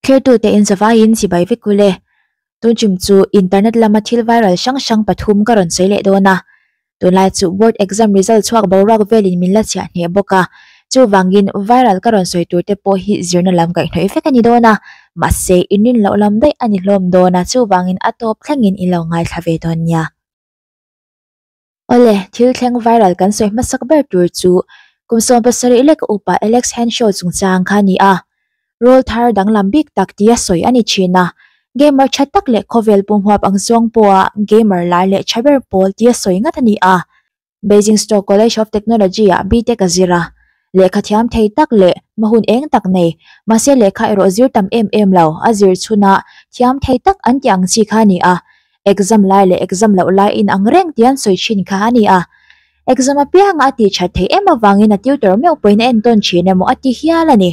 Thirtute in zavaiin chibai vek ule. Tunchim chu internet lama thil viral hrang hrang pathum ka rawn sawi leh dawn a. Tunlai chu board exam result chhuak boruak velin min la chhiah hneh bawk a, chuvangin viral ka rawn sawi tur te pawh hi zirna lam kaihhnawih vek a ni dawn a, mahse inrin loh lam daih a ni hlawm dawn a, chuvangin a tawp thlengin i lo ngaithla ve dawn nia. Awle, thil thleng viral kan sawi hmasak ber tur chu kum 17 lek upa Alex Henshaw chungchang kha a ni a. Role thar danglam bik tak tia sawi a ni thin a. Gamer tha tak leh khawvel pumhuap ang zawng pawha gamer lai leh tha ber pawl tia sawi ngat a ni a. Basingstoke College of Technology-ah BTech a zir a. Lehkha thiam thei tak leh hmahun eng tak nei, mahse lehkha erawh zir tam em em lo, a zir chhunah thiam thei tak an tih ang chi kha a ni a. Exam lai leh exam loh lai in ang reng tih an sawi thin kha a ni a. Exam apianga a tih that theih em avangin a tutor meuh pawhin a entawn thin emaw a ti hial a ni.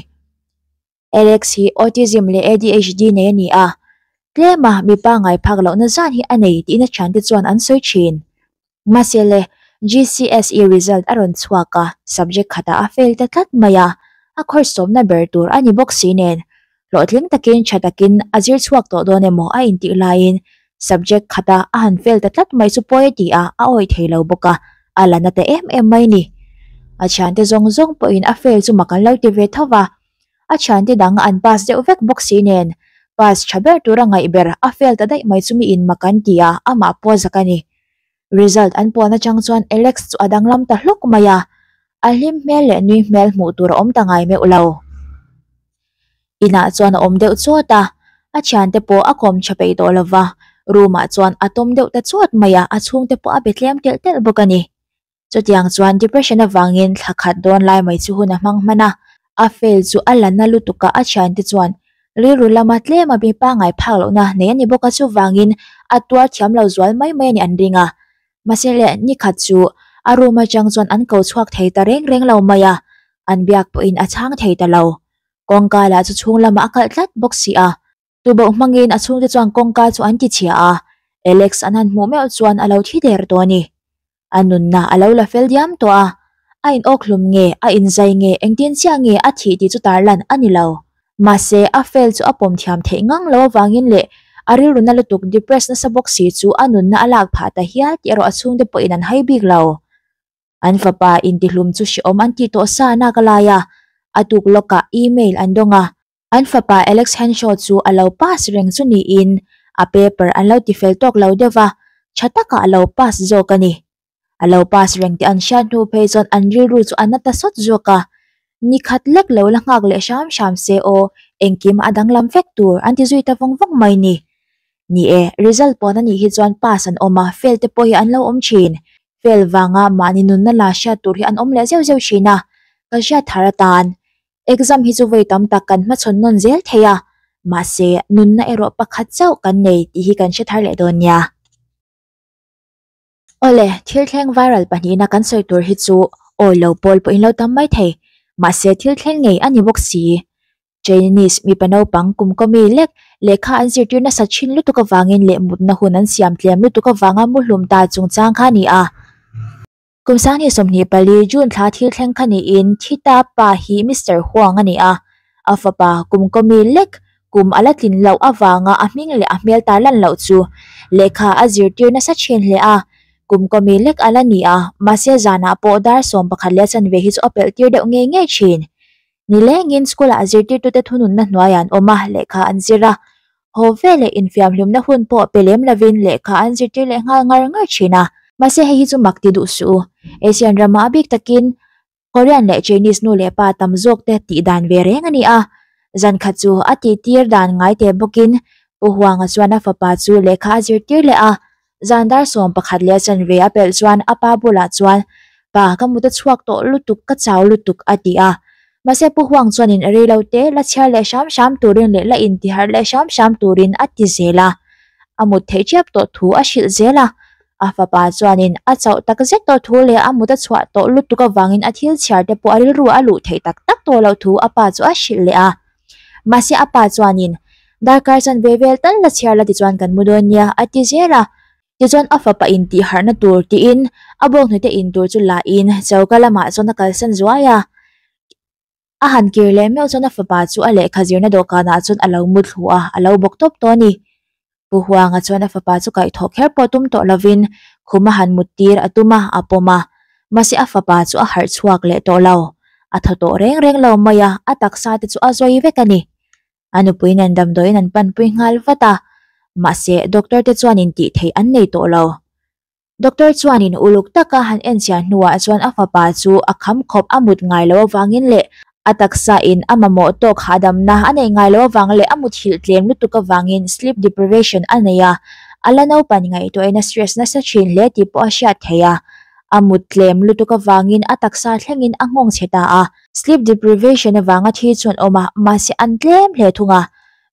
Alex hi autism leh ADHD nei a ni a, tlema mipa ngai phak lohna zan hi a nei tiin a thiante chuan an sawi thin. Mahse le, GCSE result a rawn chhuak a, subject khatah a fail ta tlat mai a, a course sawmna ber tur a ni bawk si nen, hlawhtling takin tha takin a zir chhuak tawh dawn emaw a intih laiin subject khata a han fail ta tlat mai chu pawi a ti a, a awih thei lo bawk a, a la na ta em em mai ni. A thiante zawng zawng pawhin a fail chu mak an lo ti ve tho va, a thiante dang an pass deuh vek bawk si nen, pass tha ber tura ngaih ber a fail ta daih mai chu miin mak an ti a, amah pawh zak a ni. Result an puan atang chuan Alex chu a danglam ta hlawk mai a, a hlim hmel leh nui hmel hmuh tur a awm ta ngai meuh lo. Inah chuan a awm deuh chuat a, a thiante pawh a kawm tha peih tawh lova, room ah chuan a tawm deuh ta chuat mai a, a chhungte pawh a be tlem telh telh bawk a ni. Chutiang chuan depression avangin thla khat dawn lai mai chu hun a hmang hman a, a fail chu a la na lutuk a, a thiante chuan rilru lama tlem a mi pangngai phak lohna nei a ni bawk a, chuvangin a tuar thiam lo zual mai mai a ni an ring a. Mahse le ni khat chu a room atang chuan an ko chhuak thei ta reng reng lo mai a, an biak pawhin a chhang thei ta lo. Kawngka lah chu chhung lamah a kalh tlat bawk si a. Tuboh hmangin a chhungte chuan kawngka chu an ti chhia a, Alex an han hmuh meuh chuan a lo thi der tawh a ni. A nunna a lo la fel diam tawh a, a in awk hlum nge, a inzai nge, engtin chiah nge a thih tih chu tarlan a ni lo. Mahse, a fel chu a pawm thiam theih ngang lo avangin leh a rilru na lutuk depressed nasa bawk si chu a nunna a lak phah ta hial tih erawh a chhungte pawhin an hai bik lo. An fapa intihlum chu hrehawm an tih tawh sa nak a lai a, a tuk lawkah email an dawng a. An fapa Alex Henshaw chu a lo pass reng chu niin a paper an lo tifel tawk lo deuh va, tha takah a lo pass zawk a ni. A lo pass reng tih an hriat hnu phei chuan an rilru chu a na ta sawt zawk a, ni khat lek lo la nghak leh hram hram se aw, engkim a danglam vek tur an ti zui ta vawng vawng mai ni. Ni e, result pawn a nih hi chuan pass an awm a, fail te pawh hi an lo awm thin. Fail vanga mahni nunna la hriat tur hi an awm leh zeuh zeuh thin a, ka hriat thar atan Exam hi chu vawi tam tak kan hmachhawn nawn zel thei a, mahse nunna erawh pakhat chauh kan nei tih hi kan hre thar leh dawn nia. Awle, thil thleng viral pahnihna kan sawi tur hi chu awi lo pawl pawhin lo tam mai thei, mahse thil thleng ngei a ni bawk si. Chinese mipa naupang kum kawmi lek lehkha an zirtir nasa thin lutuk avangin leh mutna hun an siam tlem lutuk avanga muhlum ta chungchang kha a ni a. Kum sanghnih 24 June thla thil thleng kha niin Thita pa hi Mister Huang a ni a, a fapa kum kawmi lek kum a la tlin loh avanga a hming leh a hmel tar lan loh chu lehkha a zirtir nasa thin hle a, kum kawmi lek a la ni a, mahse zanah pawh dar 11 leh chanve hi chu a pelh tir deuh ngei ngei thin. Nilengin school-ah zirtirtute thununna hnuaiah an awm a, lehkha an zir a, haw veleh infiamhlimna hun pawh pe lem lovin lehkha an zirtir leh nghal ngar ngar thin a. Mahse hei hi chu mak ti duh suh u. Asian rama a bik takin Korean leh Chinese nu leh pa tam zawk te tih dan ve reng a ni a. Zan khat chu a tihtir dan ngai teh bawkin Pu Huanga chuan a fapa chu lehkha a zirtir leh a. Zan dar 11 leh chanve a pelh chuan a pa bulah chuan, Pa, ka mut a chhuak tawh lutuk, ka chau lutuk, a ti a. Mahse Pu Huang chuanin rei lo te la chhiar leh hram hram turin leh la intiharh leh hram hram turin a ti zel a. A mut theih ṭiap tawh thu a hrilh zel a. A fapa chuanin a chauh tak zet tawh thu leh a mut a chhuah tawh lutuk avangin a thil chhiar te pawh a rilru a luh theih tak tak tawh loh thu a pa chu a hrilh leh a. Mahse a pa chuanin, Darkar chanve vel tal la chhiar la tichuan kan mu dawn nia, a ti zel a. Tichuan a fapa in tih harhna tur tiin a bawnghnute in tur chu la in choka lamah chuan a kalsan zuai a. A han kir leh meuh chuan a fapa chu a lehkha zirna dawhkanah chuan a lo mu thlu a, a lo bawk tawp tawh a ni. Pu Huanga chuan a fapa chu kaihthawh kher pawh tum tawh lovin khum a han mut tir a tum a, a pawm a. Mahse a fapa chu a harh chhuak leh tawh lo. A thaw tawh reng reng lo mai a, a taksa te chu a zawi vek a ni. A nupui nen damdawiin an panpui nghal vat a, mahse doctor te chuanin tih theih an nei tawh lo. Doctor chuanin uluk taka han enchian hnuah chuan a fapa chu a kham khawp a mut ngai loh avangin leh a taksa in a mamawh tawk hahdamna a neih ngai loh avang leh a muthilh tlem lutuk avangin sleep deprivation a nei a, a la naupan ngaihtuahin a stress nasa thin hle tih pawh a hriat theih a. A mut tlem lutuk avangin a taksa thlengin a nghawng chhe ta a. Sleep deprivation avanga thi chu an awm a, mahse an tlem hle thung a.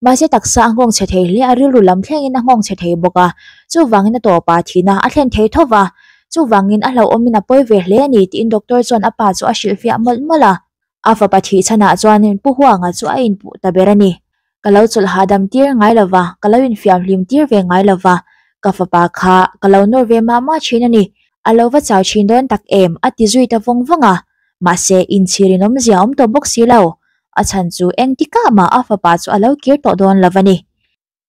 Mahse taksa a nghawng chhe thei hle a, rilru lam thlengin a nghawng chhe thei bawk a, chuvangin a tawpah thihna a thlen thei tho va, chuvangin a hlauhawmin a pawi ve hle a ni tiin doctor chuan a pa chu a hrilhfiah mawlh mawlh a. A fapa thih chhanah chuan Pu Huanga chu a inpuh ta ber a ni. Ka lo chawlh hahdam tir ngai lo va, ka lo infiam hlim tir ve ngai lo va, ka fapa kha ka lo nawr ve mah mah thin a ni. A lo va chau thin dawn tak em? a ti zui ta vawng vawng a. Mahse, inchhir in awmzia awm tawh bawk si lo. A chhan chu engtikah mah a fapa chu a lo kir tawh dawn lo a ni.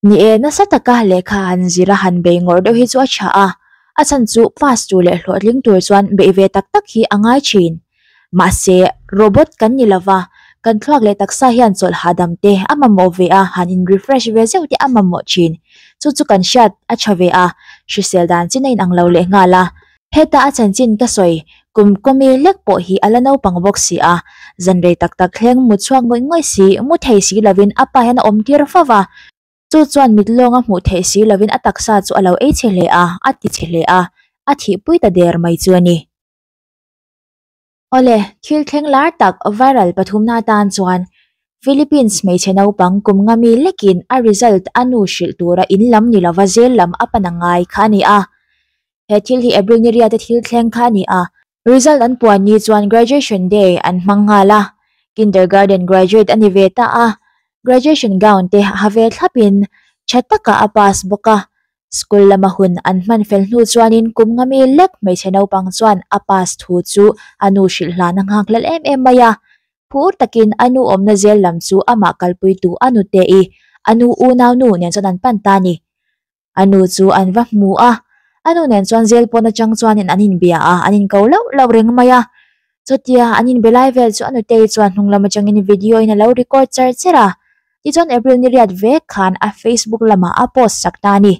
Ni e, nasa taka lehkha han zir a han bei ngawrh deuh hi chu a tha a, a chhan chu pass tur leh hlawhtling tur chuan beih ve tak tak hi a ngai thin. Mahse, robot kan ni lova, kan thluak leh taksa hian chawlh hahdam te a mamawh ve a, han in refresh ve zeuh te a mamawh thin. Chu chu kan hriat a tha ve a, hrisel dan chin a inang lo leh nghal a. Heta a chanchin ka sawi kum kawmi lek pawh hi a la naupang bawk si a, zan rei tak tak thleng mut chhuak ngawih ngawih si, mu thei si lovin a pa hian a awm tir fo va. Chu chuan mit lawnga hmuh theih si lovin a taksa chu a lo ei chhe hle a, a ti chhe hle a, a thihpui ta der mai chu a ni. Awle, thil thleng lar tak viral pathumna atan chuan Philippines hmeichhe naupang kum nga mi lekin a result a nu hrilh tura in lam ni lova zel lam a pan a ngai kha a ni a. He thil hi April ni riate thil thleng kha a ni a. Result an puan ni chuan graduation day an hmang nghal a, kindergarten graduate a ni ve ta a, graduation gown te ha ve thlapin tha takah a pass bawk a. School lama hun an hman fel hnu chuanin kum nga mi lek hmeichhe naupang chuan a pass thu chu a nu hrilh hlan a nghak hlel em em mai a. Phur takin a nu awmna zel lam chu amah kalpuitu a nute i a nu unau nu nen chuan an pan ta a ni. A nu chu an va hmu a, a nu nen chuan zel pawn atang chuanin an inbia a, an inko lauh lauh reng mai a. Chutia an inbe lai vel chu a nutei chuan hnung lam atangin video in a lo record char char a. Tichuan April ni riat vek khan a Facebook lamah a post sak ta a ni.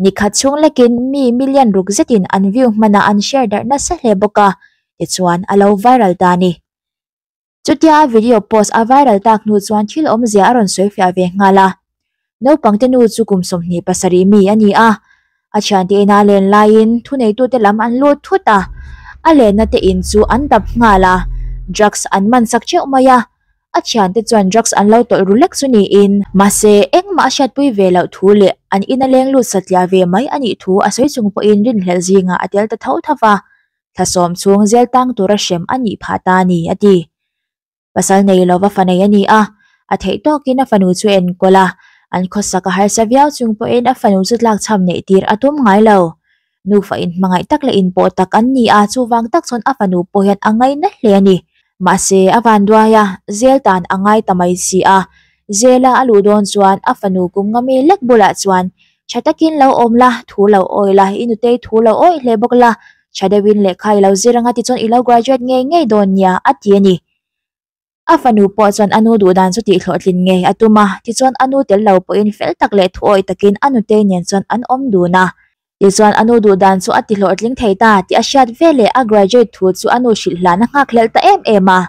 Nikhat chhung lekin mi million ruk zetin an view hmanah an share darh nasa hle bawk a, tichuan a lo viral ta a ni. Chutia a video post a viral tak hnu chuan thil awmzia a rawn sawifiah ve nghal a. Naupangte nu chu kum 27 mi a ni a, a thiante ina len laiin thuneitute lam an lut thut a, a lenna te in chu an dap nghal a, drugs an man sak theuh mai a, a thiante chuan drugs an lo tawlh ru lek chu niin. Mahse, engmah a hriatpui ve loh thu leh an ina leng lut satliah ve mai a nih thu a sawi chung pawhin rinhlelh zingah a tel ta tho tho va. Thla sawm chhung zel tang tura hrem a nih phah ta a ni, a ti. Pasal nei lova fa nei a ni a, a theih tawkin a fanu chu a enkawl a, an khawsak a harsa viau chung pawhin a fanu chu tlakchham neih tir a tum ngai lo. Nufa inhmangaih tak leh inpawh tak an ni a, chuvang tak chuan a fanu pawh hian a ngaina hle a ni. Mahse, a vanduai a, zel tan a ngai ta mai si a. Zela a luh dawn chuan a fanu kum nga mi lek bulah chuan Tha takin lo awm la, thu lo awi la, i nutei thu lo awih hle bawk la, tha deuhin lehkha i lo zir anga tichuan i lo graduate ngei ngei dawn nia, a ti a ni. A fanu pawh chuan a nu duh dan chu tihhlawhtlin ngei a tum a, tichuan a nu tel lo pawhin fel tak leh thu awih takin a nutei nen chuan an awm dun a. Tichuan a nu duh dan chu a tihlawhtling thei ta tih a hriat veleh a graduate thu chu a nu hrilh hlan a nghakhlelh ta em em a.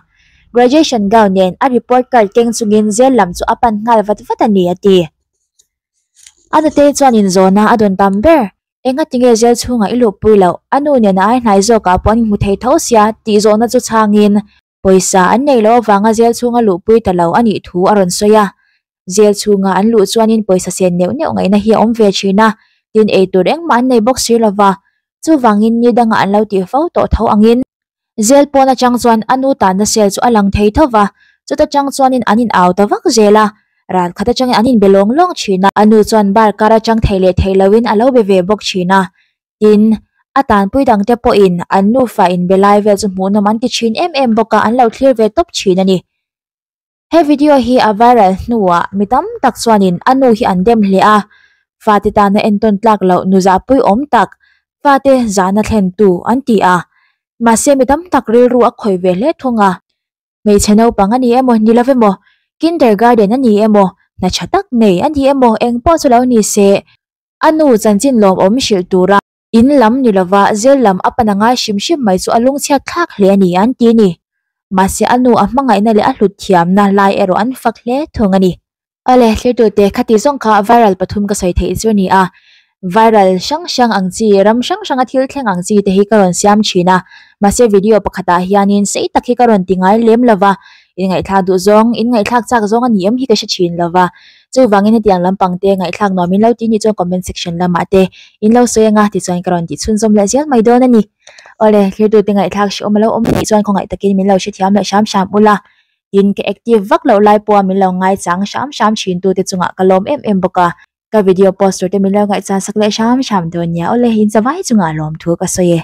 Graduation gown nen a report card keng chungin zel lam chu a pan nghal vat vat a ni, a ti. A nutei chuan inzawna a dawn tam ber. Enga tinge jail chhungah i luhpui loh? A nu nen a ai hnai zawkah pawh an inhmu thei tho sia tih zawhna chu chhangin pawisa an neih loh avanga jail chhunga luhpui ta lo a nih thu a rawn sawi a. Jail chhunga an luh chuanin pawisa sen neuh neuh ngaihna hi a awm ve thin a, tin eitur engmah an nei bawk si lova. Chuvangin ni dangah an lo tih fo tawh tho angin Zel pawn atang chuan a nu tanna cell chu a lang thei tho va, chuta tang chuanin an in au ta vak zel a, ral khat atangin an inbe lawng lawng thin a. A nu chuan bar kar atang thei leh thei loin a lo be ve bawk thin a, tin, a tanpui dangte pawhin an nufa inbe lai vel chu hmuhnawm an ti thin em em bawk a, an lo thlir ve tawp thin a ni. He video hi a viral hnuah mi tam tak chuanin a nu hi an dem hle a, fate tana entawn tlak loh nu zahpui awm tak, fate zahna thlentu an ti a. Mahse mi tam tak rilru a khawih ve hle thung a. Hmeichhe naupang a ni emaw ni lo emaw, kindergarten a ni emaw, hna tha tak nei a ni emaw engpawh chu lo ni se, a nu chanchin lawmawm hrilh tura in lam ni lova zel lam a pan a ngai hrim hrim mai chu a lungchhiat thlak hle a ni an ti a ni. Mahse a nu a hmangaihna leh a hlut thiamna lai erawh an fak hle thung a ni. Awle, thirtute, khati zawng kha viral pathum ka sawi theih chu a ni a. Viral hrang hrang ang chi, ram hrang hranga thil thleng ang chi te hi ka rawn siam thin a. Mahse video pakhatah hianin sei tak hi ka rawn ti ngai lem lo va, inngaihthlak duh zawng, inngaihthlak chak zawng a ni em hi ka hre thin lo va. Chuvangin hetiang lampang te ngaihthlak nuam in lo ti nih chuan comment section lamah te in lo sawi anga tichuan ka rawn tih chhunzawm leh zel mai dawn a ni. Awle, thirtute ngaihthlak hrehawm a lo awm nih chuan khawngaih takin min lo hrethiam leh hram hram ula. Tin, ka active vak loh lai pawha min lo ngaichang hram hram thin tute chungah ka lawm em em bawk a, ka video post tur te min lo ngaihchan sak leh hram hram dawn nia. Awle, in chavai chungah lawmthu ka sawi e.